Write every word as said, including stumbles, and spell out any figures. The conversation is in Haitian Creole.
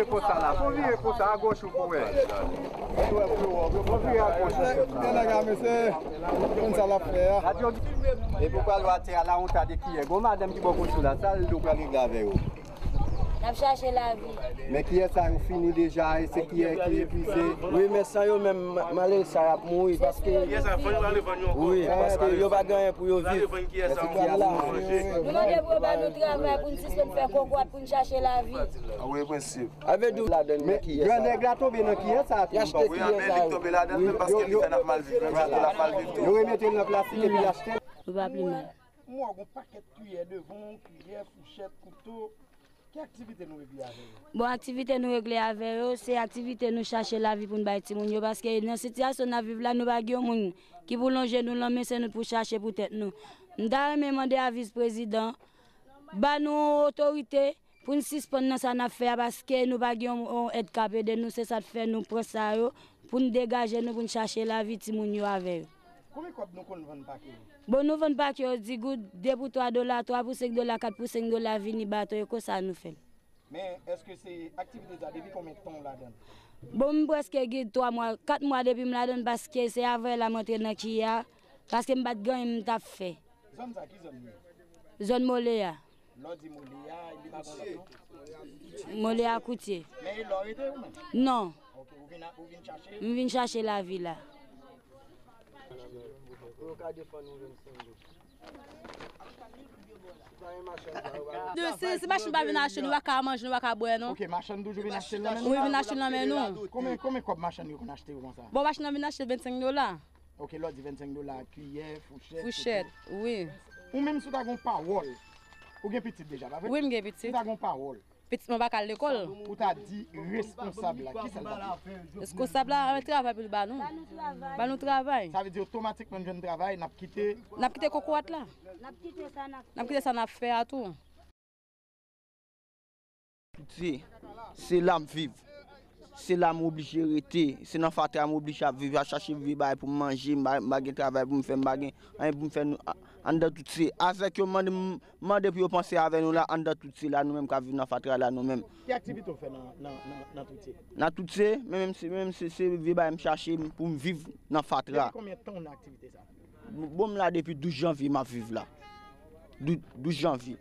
Konsa la, fò vire konsa, agoch ou pou wè. Fò vire agoch ou. Gen nèg la, mesye, konn sa l ap fè a. Epi w pral wè atè a la, yon ta de kiyè. Gon madanm ki bò kote w la, sa l di w pral regle avè yo? N ap chache lavi. Men kiyè sa yo fini deja, e se kiyè ki epuize. Wi, men san yo menm, ma-, malere sa y ap mouri, paske, wi, paske yo pa gen anyen pou yo viv. Nou mande pou yo ba nou travay, pou n sispann fè kokorat, pou n chache lavi. Avè di w ladann men kiyè sa. Grannèg la tonbe nan kiyè sa tou. Y achte kiyè sa yo. Wi, men li tonbe ladann menm paske li fè n ap mal viv, menm si l ap mal viv tou. Yo remete l nan plastik epi y achte l. Nou pa pi mal. M wè w gon pakèt kiyè devan w, kiyè, fouchèt, kouto. Ki aktivite nou regle avè yo? Bon, aktivite nou regle avè yo, se aktivite nou chache lavi pou n bay timoun yo, paske nan sitiyasyon n ap viv la, nou pa gen yon moun ki pou lonje nou lanmen, se nou pou chache pou tèt nou. M ta renmen mande a vis prezidan, ba nou yon otorite pou n sispann nan sa n ap fè a, paske nou pa gen yon, yon èd k ap ede nou, se sa k fè nou pran sa yo, pou n degaje nou, pou n chache lavi timoun yo avè yo. Konbyen kòb nou konn vann pake yo? Bon, nou vann pake yo di goud, de pou twa dola, twa pou senk dola, kat pou senk dola, vini bato yo, konsa nou fè l. Men, èske se aktivite sa, depi konbyen tan w ladan l? Bon, m prèske gen twa mwa, kat mwa depi m ladan l, paske se avè l a m antre nan kiyè a, paske m pa t gen anyen m t ap fè. Zòn sa, ki zòn li ye? Zòn Mole a. Lè w di Mole a, li pa gon lòt non? Mole a Koutye. Men e la w rete ou menm? Non. Ok, ou vin a, ou vin chache? M vin chache lavi la. Se, se machann pa vin achte, nou pa ka manje, nou pa ka bwè, non. Ok, machann toujou vin achte l nan men nou? Wi, vin achte l nan men nou. Konbyen, konbyen kòb machann yo konn achte yo konsa? Bon, machann nan vin achte vennsenk dola. Ok, lè w di vennsenk dola, kiyè, fouchèt, fouchèt, wi. Ou menm, si w ta gon pawòl, ou gen pitit deja, pa vre? Wi, m gen pitit. Si w ta gon pawòl, pitit mwen pa ka al lekòl. Ou ta di responsab la, kisa l ta di? Responsab la, travay pou l ba nou. Ba nou travay. Sa vle di otomatikman n jwenn travay, n ap kite. N ap kite kokorat la. N ap kite sa n ap fè. N ap kite sa n ap fè a tou. Tout se, se la m viv. Se la m oblije rete. Se nan fatra m oblije ap viv. Ap chache vye bagay pou m manje. M pa, m pa gen travay pou m fè. M pa gen anyen pou m fè. Nou, a, anndan tout se. Avèk yo mande m, mande pou yo panse avè nou la, anndan tout se la, nou menm k ap viv nan fatra la, nou menm. Ki aktivite w fè nan, nan, nan, nan tout se? Nan tout se, men menm se, men menm se, se vye bagay m chache pou m viv nan fatra. Depi konbyen tan w nan aktivite sa? Bon, m la depi douz janvye m ap viv la. Dou-, douz janvye.